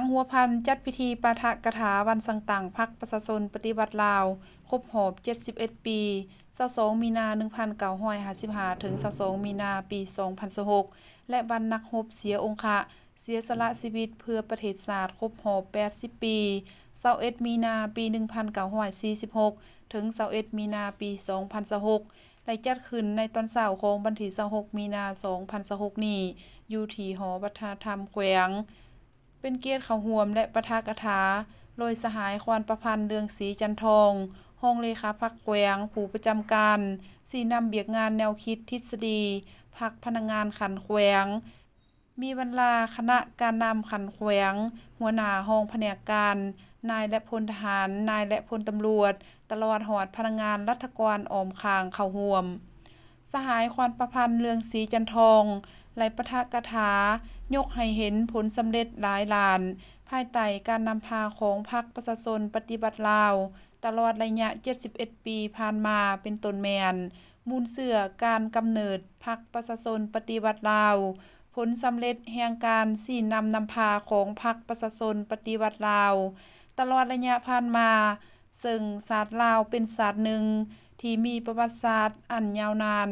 ງຫົວພັນຈັດພິທີປາຖະກະຖາວັນສ້າງຕັ້ງພັກປະຊາຊົນປະຕິວັດລາວ ຄົບຮອບເຈັດສິບເອັດປີ ຊາວສອງມີນາໜຶ່ງພັນເກົ້າຮ້ອຍຫ້າສິບຫ້າ ເຖິງຊາວສອງມີນາປີສອງພັນຊາວຫົກ ແລະ ວັນນັກຮົບເສຍອົງຄະ ເສຍສະຫຼະຊີວິດເພື່ອປະເທດຊາດ ຄົບຮອບແປດສິບປີ ຊາວເອັດມີນາປີໜຶ່ງພັນເກົ້າຮ້ອຍສີ່ສິບຫົກ ເຖິງຊາວເອັດມີນາປີສອງພັນຊາວຫົກ ໄດ້ຈັດຂຶ້ນໃນຕອນເຊົ້າຂອງວັນທີຊາວຫົກມີນາສອງພັນຊາວຫົກນີ້ ຢູ່ທີ່ຫໍວັດທະນະທຳແຂວງ. ເປັນກຽດເຂົ້າຮ່ວມ ແລະ ປາຖະກະຖາ ໂດຍສະຫາຍ ຄວານປະພັນ ເລືອງສີຈັນທອງ ຮອງເລຂາພັກແຂວງ ຜູ້ປະຈຳການຊີ້ນຳວຽກງານແນວຄິດທິດສະດີພັກພະນັກງານຂັ້ນແຂວງ, ມີບັນດາຄະນະການນຳຂັ້ນແຂວງ, ຫົວໜ້າຫ້ອງພະແນກການ, ນາຍ ແລະ ພົນທະຫານ, ນາຍ ແລະ ພົນຕຳຫຼວດ, ຕະຫຼອດຮອດພະນັກງານລັດຖະກອນອ້ອມຂ້າງເຂົ້າຮ່ວມ. ສະຫາຍ ຄວານປະພັນ ເລືອງສີຈັນທອງ ໄດ້ປາຖະກະຖາຍົກໃຫ້ເຫັນຜົນສຳເລັດຫຼາຍລ້ານ ພາຍໃຕ້ການນຳພາຂອງພັກປະຊາຊົນປະຕິວັດລາວ ຕະຫຼອດໄລຍະເຈັດສິບເອັດປີຜ່ານມາ ເປັນຕົ້ນແມ່ນ ມູນເຊື້ອການກຳເນີດພັກປະຊາຊົນປະຕິວັດລາວ, ຜົນສຳເລັດແຫ່ງການຊີ້ນຳນຳພາຂອງພັກປະຊາຊົນປະຕິວັດລາວ ຕະຫຼອດໄລຍະຜ່ານມາ, ເຊິ່ງຊາດລາວເປັນຊາດໜຶ່ງທີ່ມີປະຫວັດສາດອັນຍາວນານ,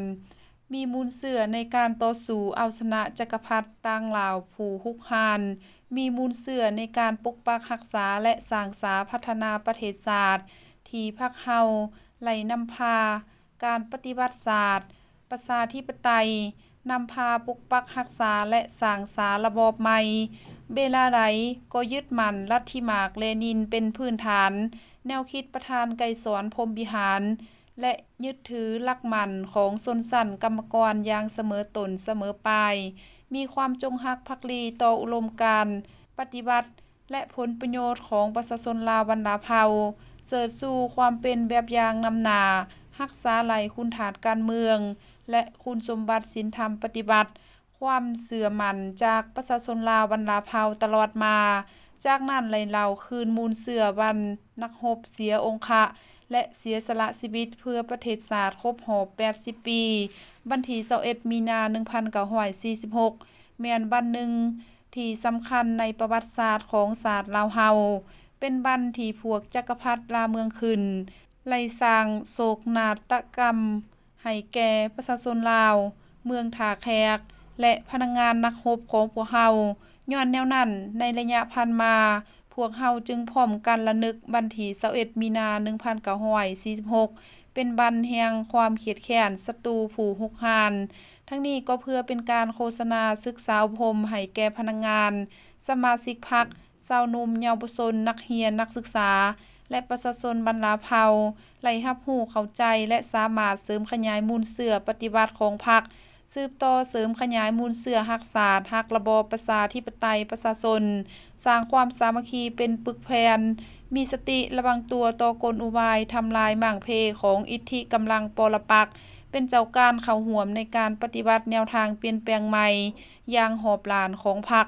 ມີມູນເຊື້ອໃນການຕໍ່ສູ້ເອົາຊະນະຈັກກະພັດຕ່າງລາວຜູ້ຮຸກຮານ, ມີມູນເຊື້ອໃນການປົກປັກຮັກສາ ແລະ ສ້າງສາພັດທະນາປະເທດຊາດ ທີ່ພັກເຮົາໄດ້ນຳພາ ການປະຕິວັດຊາດ ປະຊາທິປະໄຕ, ນຳພາປົກປັກຮັກສາ ແລະ ສ້າງສາລະບອບໃໝ່. ເວລາໃດກໍຍຶດໝັ້ນລັດທິມາກເລນິນເປັນພື້ນຖານ, ແນວຄິດປະທານໄກສອນ ພົມວິຫານ ແລະ ຍຶດຖືຫຼັກໝັ້ນຂອງຊົນຊັ້ນກຳມະກອນຢ່າງສະເໝີຕົ້ນສະເໝີປາຍ, ມີຄວາມຈົງຮັກພັກດີຕໍ່ອຸດົມການປະຕິວັດ ແລະ ຜົນປະໂຫຍດຂອງປະຊາຊົນລາວບັນດາເຜົ່າ, ເຊີດຊູຄວາມເປັນແບບຢ່າງນຳໜ້າ, ຮັກສາໄຫຼຄຸນທາດການເມືອງ ແລະ ຄຸນສົມບັດສິນທຳປະຕິວັດ, ຄວາມເຊື່ອໝັ້ນຈາກປະຊາຊົນລາວບັນດາເຜົ່າຕະຫຼອດມາ. ຈາກນັ້ນໄດ້ເລົ່າຄືນມູນເຊື້ອວັນນັກຮົບເສຍອົງຄະ ແລະ ເສຍສະຫຼະຊີວິດເພື່ອປະເທດຊາດຄົບຮອບແປດສິບປີ, ວັນທີຊາວເອັດມີນາໜຶ່ງພັນເກົ້າຮ້ອຍສີ່ສິບຫົກ ແມ່ນວັນໜຶ່ງ ທີ່ສຳຄັນໃນປະຫວັດສາດຂອງຊາດລາວເຮົາ, ເປັນວັນທີ່ພວກຈັກກະພັດລ່າເມືອງຂຶ້ນ, ໄລ່ສ້າງໂສກນາດຕະກຳໃຫ້ແກ່ປະຊາຊົນລາວເມືອງທ່າແຂກ ແລະ ພະນັກງານນັກຮົບຂອງພວກເຮົາ. ຍ້ອນແນວນັ້ນ, ໃນໄລຍະຜ່ານມາ, ພວກເຮົາຈຶ່ງພ້ອມກັນລະນຶກວັນທີຊາວເອັດມີນາໜຶ່ງພັນເກົ້າຮ້ອຍສີ່ສິບຫົກ ເປັນວັນແຫ່ງຄວາມຄຽດແຄ້ນສັດຕູຜູ້ຮຸກຮານ. ທັງນີ້ກໍເພື່ອເປັນການໂຄສະນາສຶກສາອົບຮົມໃຫ້ແກ່ພະນັກງານ, ສະມາຊິກພັກ, ຊາວໜຸ່ມເຍົາວະຊົນ, ນັກຮຽນ, ນັກສຶກສາ ແລະ ປະຊາຊົນບັນດາເຜົ່າ ໄດ້ຮັບຮູ້ເຂົ້າໃຈ ແລະ ສາມາດເສີມຂະຫຍາຍມູນເຊື້ອປະຕິວັດຂອງພັກ, ສືບຕໍ່ເສີມຂະຫຍາຍມູນເຊື້ອຮັກຊາດ, ຮັກລະບອບປະຊາທິປະໄຕປະຊາຊົນ, ສ້າງຄວາມສາມັກຄີເປັນປຶກແຜ່ນ, ມີສະຕິລະວັງຕົວຕໍ່ກົນອຸບາຍທຳລາຍມ້າງເພຂອງອິດທິກຳລັງປໍລະປັກ ເປັນເຈົ້າການເຂົ້າຮ່ວມໃນການປະຕິວັດແນວທາງປ່ຽນແປງໃໝ່ຢ່າງຫອບຫຼ້ານຂອງພັກ.